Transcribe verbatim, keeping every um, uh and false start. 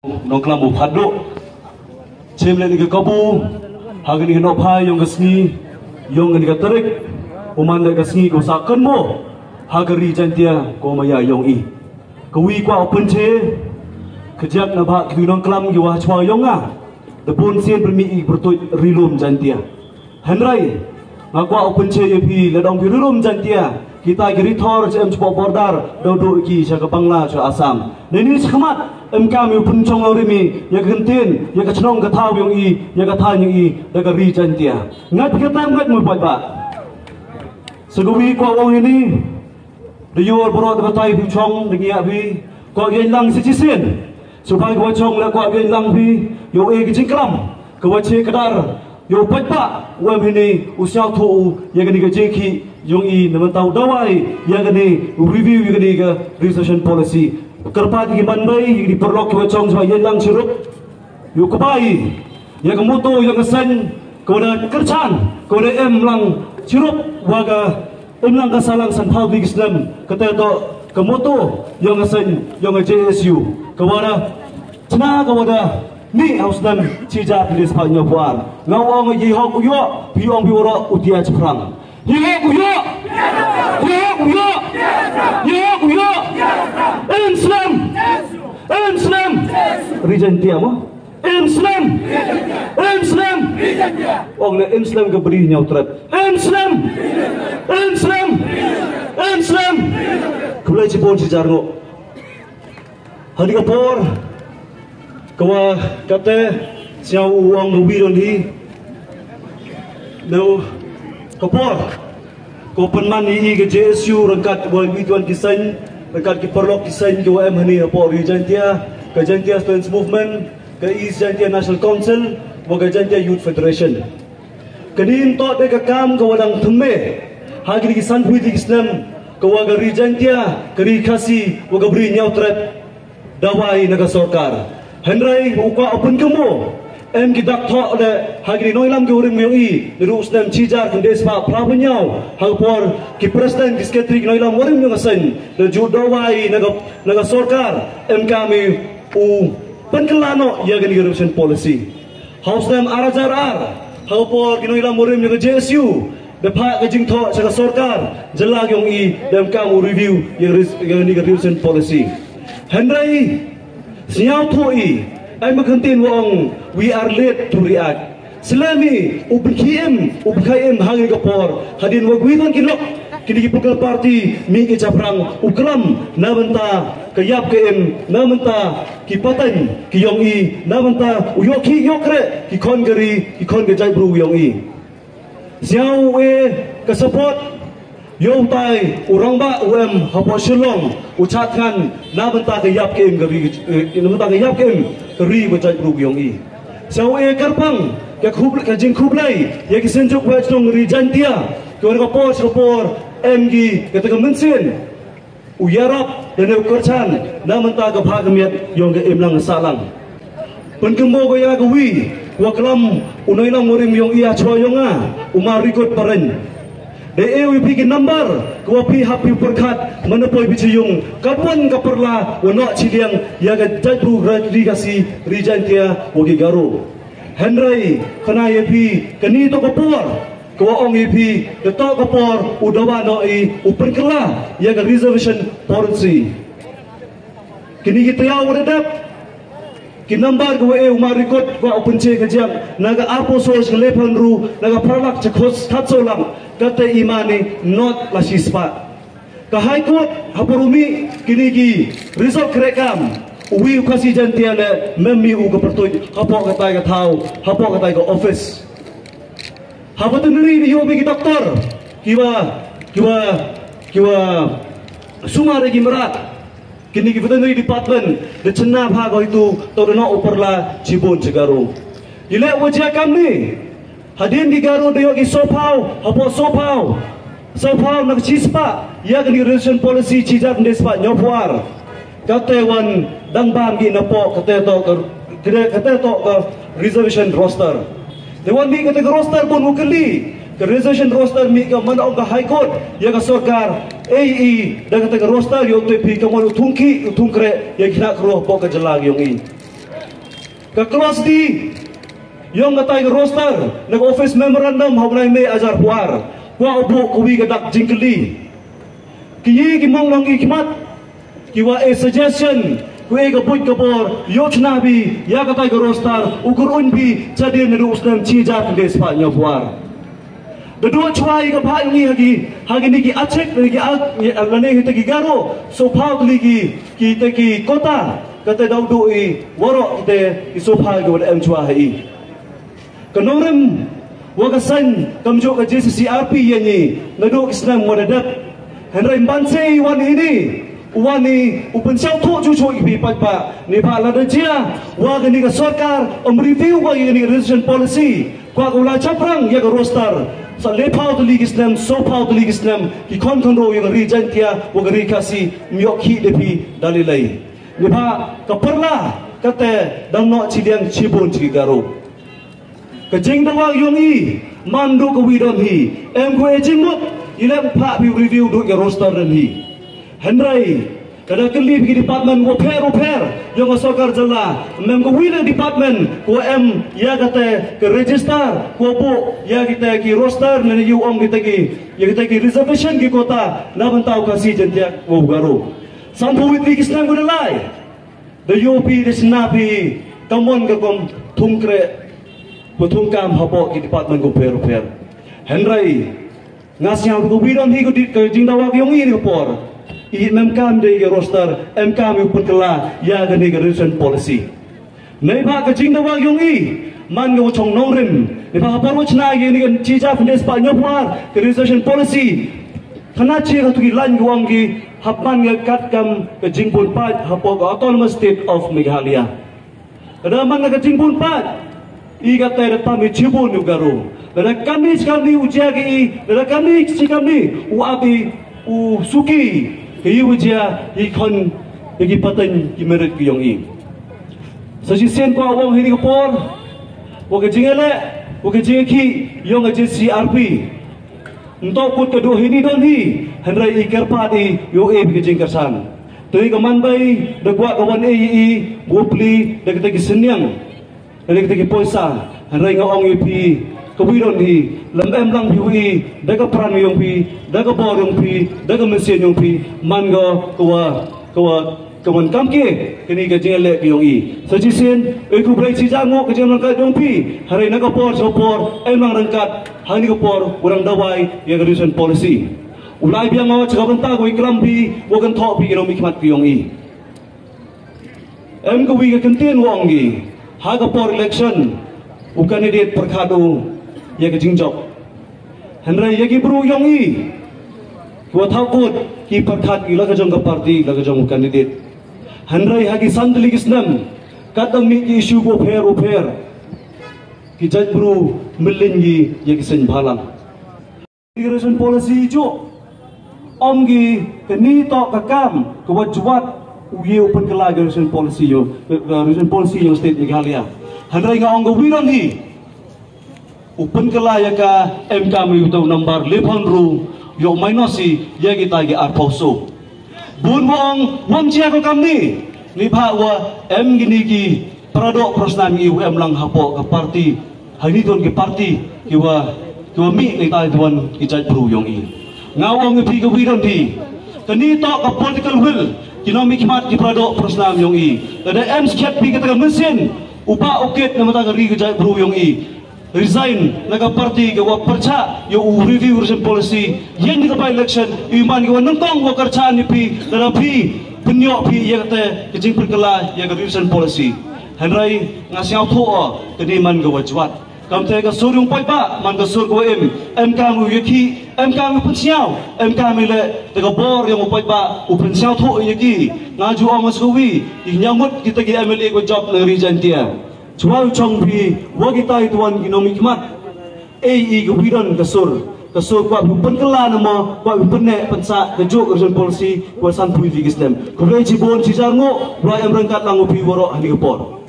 Nongklam u Phadduh. Chim leh ïa ka kabu ha kane ka nongphai yong ka sngi, yong kane ka tarik, u man leh ka sngi ka u sa kynmo ha ka ri Jaintia ka maya yong i. Ka wi kwah u pynche ka jak na ba ki nongklam ki wa chwa yong nga. Da bun sien pynmih i pyrtuit ri lum Jaintia. Hynrei nga kwah u pynche ïa phi, lada ong phi ri lum Jaintia, kita ki ri thor cha em cha border, da duh ki sha ka Bangla cha Assam. Nini shakhmat em kam ïa u pynchong lawrim i ïa ka ktien, ïa ka chnong ka thaw yong i, ïa ka thaiñ yong i da ka ri Jaintia. Ngat ka tam ngat mul paidbah. Sa ka wi kwah ong ini, da yor baroh da batai phi chong da ngi ïa phi. Kwah ïa lang sa chisien. Sa phi kwah chong la kwah ïa lang phi, ïoh e ka jingklam ka wa che ka dar, ïoh paidbah wa mini u sñiawthuh u ïa kani ka jingkhih yong i na mynta u dawai ïa kani u review ïa kani ka reservation policy. Kyrpad ïa ki man bai ïa ki paralok ki wa chong sa ïa lang chirup. Ïoh ka bai ïa ka moto ïa ka seng ka wa da kyrchan ka wa da em lang chirup wa ka em lang ka salang san phaw di ki snem. Kata to ka moto ïa ka seng ïa ka J S U ka wa da chna ka wa da ni haus nan chi jar di spa nya puan. Nga wa nga yi hok u yo pi ong pi ora u tia chiprang. Yi hok u yo. Yi hok u yo. Yi hok u yo. Em snem. Em snem. Ri Jaintia mo. Em snem. Em snem. Ong le em snem ka bri ñiaw tret. Em snem. Em snem. Em snem. Kulai chipon si jarngo. Hadi ka por ka wa kate siaw u ong ka wi don hi. No ka por. Ko pynman i ka J S U rangkat wa wi tuan ki seng, rangkat ki paralok ki seng ki wa em hani ha por ri Jaintia, ka Jaintia Students Movement, ka East Jaintia National Council, wa ka Jaintia Youth Federation. Kani nto de ka kam ka wa dang thymme ha kini ki san pui di ki snem ka wa ka ri Jaintia, ka ri Khasi, wa ka bri ñiaw tret. Dawai na ka sorkar. Hynrei u kwah u pynkynmo em ki dak thoh le ha ki nonglam ki uring yong i. Ni ruh snem chi jar khyndai spah phra phew ñiaw ha ka por ki president ki secretary ki nonglam uring yong ka seng da ju dawai na ka na ka sorkar em kami u pynkylla noh ïa kani ka reservation policy. Ha u snem ar hajar ar ha ka por ki nonglam uring yong ka J S U da phah ka jingthoh sha ka sorkar jylla yong i da em kam u review ïa ris- ïa kani ka reservation policy. Hynrei sñiawthuh i ai ma kyntin wa ong we are late to react. Slem i u bkhie im u bkhie im ha kani ka por hadien wa wi tang ki lok kini ki political party mi ki chaprang u klam na bynta ka ïap ka im na bynta ki pateng ki yong i na bynta u ïoh ki ïoh kre ki khon ka ri ki khon ka jaitbru yong i. Sñiaw u e ka support ïoh u tai u rangbah u em hapoh Shillong u chat ngan na bynta ka ïap ka im ka ri eh, na bynta ka ïap ka im ka ri ba jaitbru yong i. Sñiaw u e kyrpang ka khub ka jingkhublei ïa ki synjuk wa chnong ri Jaintia ki wan ka por sha ka por em ki kata ka mynsiem. U ïarap da ne u kyrchan na mynta ka bha ka miat yong ka imlang ka sahlang. Pynkynmaw ka ïa ka wi wa klam u nongïalam warim yong i ha chwa yong nga u Mar Rikut Pareng. Da e wi phi ki nambar ka wa phi hap phi pyrkhat man poi phi chi yung ka pon ka pyrla wa noh chi liang ïa ka jaitbru ri Khasi ri Jaintia wa ki Garo. Hynrei khana ïa phi kani to ka por ka wa ong i phi da to ka por u dawa noh i u pynkylla ïa ka reservation policy. Kini ki tayau wa da dep ki nambar ka wa e u Mar Rikut ka wa u pynche ka jam na ka arphew sha ka lephew hynru na ka phra lak cha khos khatsaw lak kata i mani not la shi spah. Ka High Court ha por u mih kini ki result krekam u wi u Khasi Jaintia le mem mih u ka pyrtuit hapoh katai ka thaw hapoh katai ka office. Ha veterinary ni yoh ki doktor kiwa kiwa kiwa sumar ki mrad kini ki veterinary department da chenna pha ko itu to da no upar la chibun chegaro. Ile wajah kami hadien ki Garo da yoh ki sopau hapoh sopau sopau na chispah ïa kini reservation policy chijar ni spah nyopuar. Kate wan dang bam ki na pok kate to kate kate to ka reservation roster. Te wan mi kate ka roster bun ukeli ka reservation roster mi ka man ong ka High Court ïa ka sorkar A E da kate ka roster ïa u tepi ka man u thungki u thungkre ïa kina kro pok ka jela yong i. Ka clause D yong katai ka roster na ka office memorandum ha u lai May hajar phuar, kwah u buh kawi ka dak jingkylli. Ki yi ki mong nong ki khmat, ki wa e suggestion, ku e ka buit ka bor, yoh chna bi ya katai ka roster, u kur un bi chadien na u snem chi hajar khyndai spah hynñiew phuar. Da duh chwa i ka phah ngi ha ki, ha kini ki achik, lane ki ak, lane kita ki Garo, so phaw tylli ki, kita ki kota, kata daw duh i, waroh kita ki so phaw ki wada em chwa ha i. Ka nongrim wa ka saiñ, kam juh ka J C C R P ya ngi, naduh ki snem wada dep. Hynrei ban se i wan ini, u wan i u pynsiaw thuh chuh chuh i phi pat pa, ni pha lada jia wa kani ka sorkar um review wa kani ka reservation policy, kwah ka u la chaprang ya ka roster. Sa le phaw tylli ki snem, so phaw tylli ki snem, ki khon khynraw ya ka ri Jaintia wa ka ri Khasi, ym yoh ki de phi da lei lei. Ni pha ka parla kate dang noh chi liang chi bun chi Garo. Ka jingdawa yong i, man duh kawi don hi, em ko e jingmut, i lem pha phi review duh ya roster don hi. Hynrei, kada kylli phi ki department wa pher wa pher yong ka sorkar jylla, em kawi na department ko em ya kata ka register, ko buh ya kita ki roster, ne yu ong kita ki, ya kita ki reservation ki kota na bynta u Khasi Jaintia wa u Garo. Sanphew wei tylli ki snem ko da lai. Da yoh phi da sna phi ka mon ka kom thung kreh, ko thung kam hapoh ki department ko pher pher. Hynrei nga sngewthuh ko wi don hi ko dit ka jingdawa ka yong i ni ka por. I mem kam de ka roster, em kam i u pynkylla ya kani ka reservation policy. Nei ba ka jingdawa ka yong i, man ka wa chong nongrim. Ni ba ha por wa chna ya ni ka chi hajar khyndai spah hynñiew phuar, ka reservation policy. Khana chi ka tu ki lain ka ong ki, hap man ka kat kam ka jingbun paid hapoh ka Autonomous State of Meghalaya. Kada man ka jingbun paid, i ka tai da tam i chibun u Garo. Kada kani chi kani u jia ki i, kada kani chi kani u ap i u suki, ka i u jia i khon i ki pateng ki merit ki yong i. Sa chi sien ko awong hi ni ka por, wa ka jingele, wa ka jingki yong ka J C R P. Ntok kut ka duh hi ni don hi, hynrei i kyrpad i, yoh e bi ka jingkyrshan. Te ka man bai, da kwah ka wan e i, i, bupli, da kita ki senyang, da kita ki poisa, hynrei nga ong i phi, ka wi don hi, lem em lang phi wi, da ka pran yong phi, da ka bor yong phi, da ka mynsiem yong phi, man ka, ka wa, ka wa, ka wan kam ke, kani ka jingle ka yong i. Sa chi sien, e ku brei chi jang mo ka jinglang ka yong phi, hynrei na ka por, sa por, em lang rangkat, Hani ka por, u dang dawai ya ka reservation policy. U lai biang wa cha ka bynta ka wi klam phi, wa kan thoh phi ki nongmihkhmat ki yong i. Em ka wi ka kyntien wa ong i, ha ka por election, u candidate pyrkhat u ya ka jingjop. Hynrei ya ki bru yong i, ki wa thaw kut, ki pyrkhat i la ka jong ka party, la ka jong u candidate. Hynrei ha ki san tylli ki snem, kat dang mih ki issue ko pher u pher. Ki jait bru mylliñ ki ya ki seng bhalang. Reservation policy ju. Ong ki kani to ka kam ka wa jwat u ye u pynkylla ka reservation policy yo, ka reservation policy yo state Meghalaya. Hynrei nga ong ka wi don hi. U pynkylla ya ka em kam yu to number lephan ru yo minus i ya kita ki arphaw so. Bun wa ong, wam chia ko kam ni. Ni pha wa em gini ki Para doh para snam i u em lang hapoh ka party. Hani don ki party ki wa, ki wa mih ni tai tuan ki jait bru yong i. Nga ong i phi ka wi don phi. Kani to ka political will. Ki nongmihkhmat ki para doh para snam yong i. Lada em skhet phi kata ka mynsiem. U bah u kit na mata ka ri ka jait bru yong i. Resign na ka party ka wa pyrchah ya u review reservation policy. Yen ka by election i man ka wa nyngkong wa kyrchan i phi. Lada phi pynyoh phi ya kata ka jingpynkylla ya ka reservation policy. Hynrei nga sngewthuh o, kani man ka wa jwat. Kam te ka sur yong paidbah, man ka sur ka wa im, em kam u yaki, em kam u pynsngew, em kam i le, te ka bor yong u paidbah, u pynsngewthuh yaki. Nga ju ong nga sngewthuh, i nyamut kita ki M L A ka wa jop na ri Jaintia. Chwa u chong phi, wa kita i tuan ki nongmihkhmat. Ei i ka wi don ka sur, ka sur kwah phi pynkylla na mo, kwah phi pynneh pynsah, ka juk ka reservation policy, kwah san phi ki snem. Khublei chibun chi jar ngo, wa em ryngkat lang u phi waroh hani ka por.